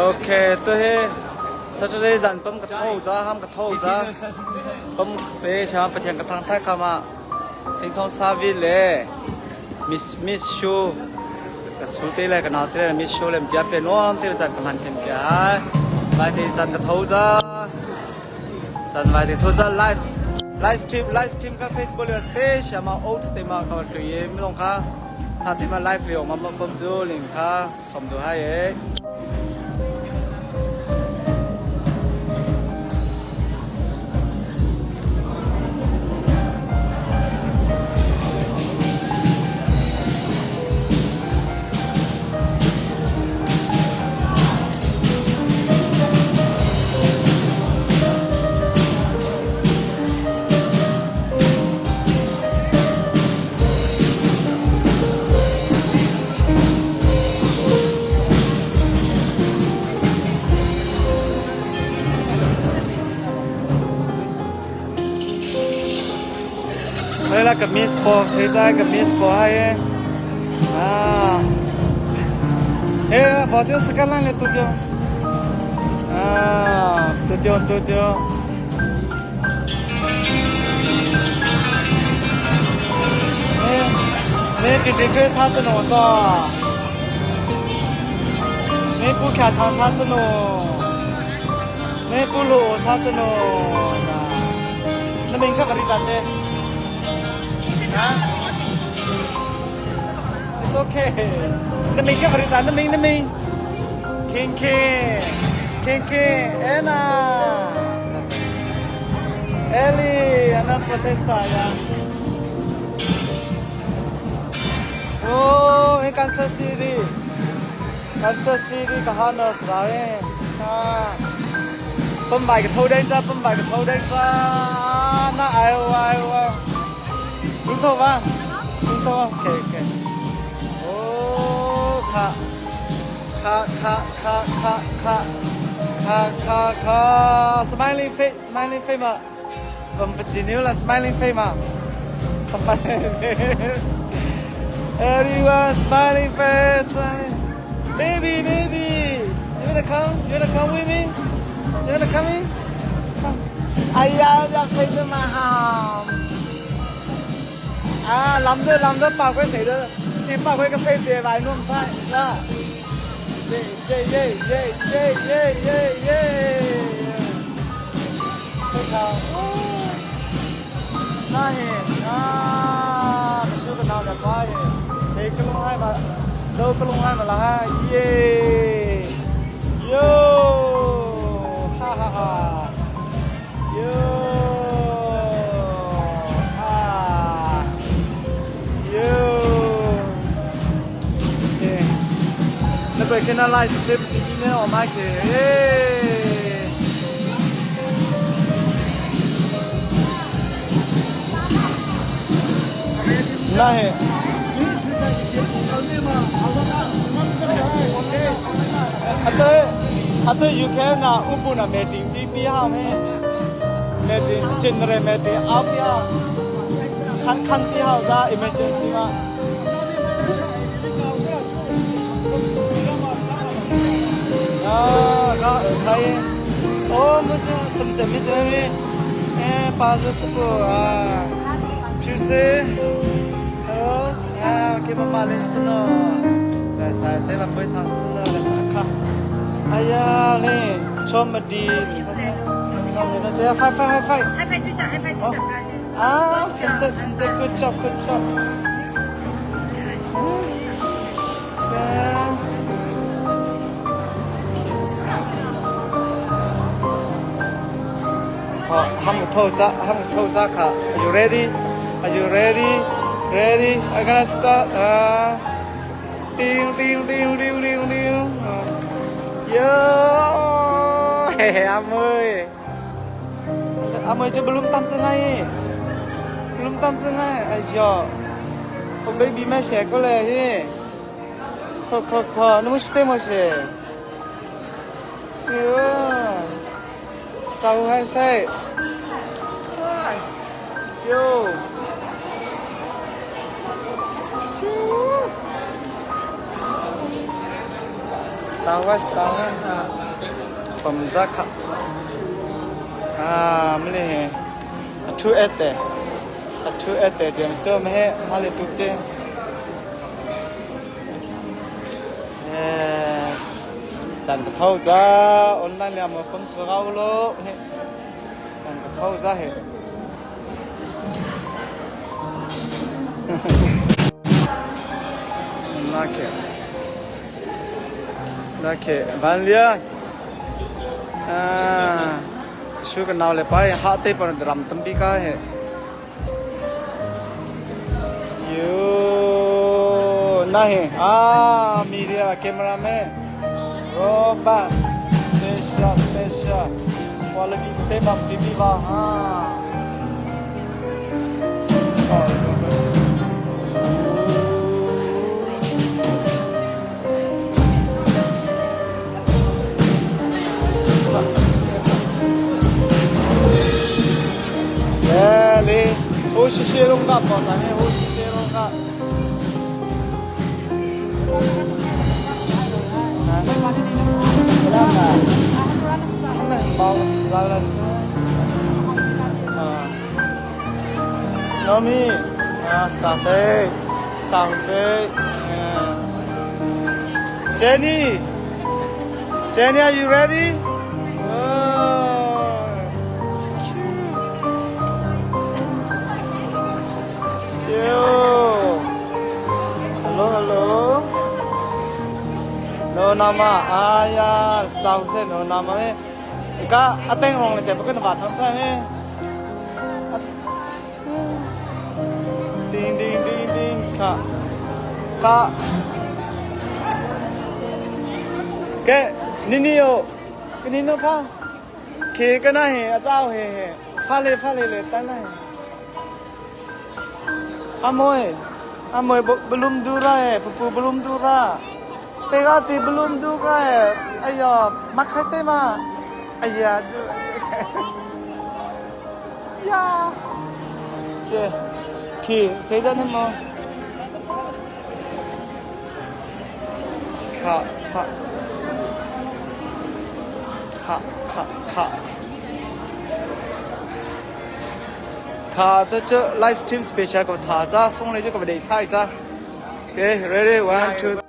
Okay, to he Saturday zan pam ka tho za ham ka tho za pam special pathian ka thang thai kama Singsong Savi le Miss Miss Shu ka su te le ka nau te le Miss Shu le pia pe nuam te le chan ka hman kem ke ai vai te chan ka tho za chan vai te tho za live live stream live stream ka Facebook le special ma o te ma ka hlui ye mi long kha tha te ma live le ma pam du ling kha som du hai e. Đây là cái miss ball,谁在个 miss ball hay? À. Eh, vào tiêu sekarang le tu tiêu. À, tu tiêu tu tiêu. 你你真真这啥子弄着？你不看糖啥子弄？你不录啥子弄？那明看个里达的？啊？It's okay. 那明看个里达，那明那明。King King King King Anna Ellie anak potesa ya. Oh, ini Kansas City. Kansas City ကဟာနော်စပါရဲ့ဟာပမ်ဘိုင်ကထိုးတဲ့ကြပမ်ဘိုင်ကထိုးတဲ့ကြနာအိုင်ဝိုင်ဝိုင်ဘူးတော့ပါဘူးတော့ Okay okay โอ้ค่ะค่ะค่ะค่ะค่ะค่ะค่ะค่ะค่ะ smiling face smiling face မှာဘမ်ပချီနီလာ smiling face မှာ smiling face everyone smiling face smiling. baby baby you wanna come you wanna come with me you wanna come in come 哎呀อยากใส่เสื้อมาหามอ่าลำด้วยลำด้วยปากไว้ใส่ด้วยที่ปากไว้ก็ใส่เตียไว้นุ่มใช่ละเย่เย่เย่เย่เย่เย่เย่เย่ใช่ครับน่าเห็นอ่าไปชื่อกันเอาแบบว่าเฮ้ยก็ลงให้มาเลิกก็ลงให้มาละฮะเย่โย่ฮ่าฮ่าฮ่า Yo. Ah. Yo. Okay. 那个跟他 live stream 里面我买给。那嘿。အတေအတေ you can နာဥပုနာ meeting တီးပြရမယ် meeting general meeting အောက်ပြခန်းခန်းပြဟောza emergency မှာ 啊，那可以。哦，我这什么怎么怎么哎，八十四个啊，就是，hello，啊，给妈妈认识呢，来噻，对吧？不会烫死了，来噻，看。哎呀，你这么低，你看，你那这样快快快快！哦，啊，是的，是的，good job，good job。好，他们头扎，他们头扎卡。Are you ready? Are you ready? Ready? I'm gonna start. 啊，叮叮叮叮叮叮。哟，嘿嘿，阿妹，阿妹就belum tam tengah belum tam tengah. 哎呦，我 baby 没写过来嘿，可可可，那么是么是？哟。就係識，哟，tawa tawa. Pam za kha. Ah, mali he. A thu ete. A thu ete tiang cho me he mali tu te. Eh, chan ka thau za online le mo pam thau lo he. Chan ka thau za he. Lake. Lake. Van Lian. Ah, su kan nau le pai ha te par ram tampi ka he. Yo, na he. Ah, media cameraman. Robert. Special, special. Quality te bam TV ba. Ah. Le, o shi shi rong ka pa sa he, o shi shi rong ka. Nomi, star say, star say. Jenny, Jenny, are you ready? Oh, cute. Yo. Hello, hello. No nama aya star say no nama me. Ka ateng rong le se ba kan va thang sa me. Ding ding ding ding ka ka ke nini yo nino kha ke kana he achao he he fale fale le tan he amoy amoy belum dura he pupu belum dura pegati belum dura he ayo makhate ma aya Ya. Yeah. Khi sei zan hem mo. Kha kha. Kha kha kha. Kha ta chu live stream special ko tha cha phone le chu ko dei thai cha. Okay, ready? 1 2.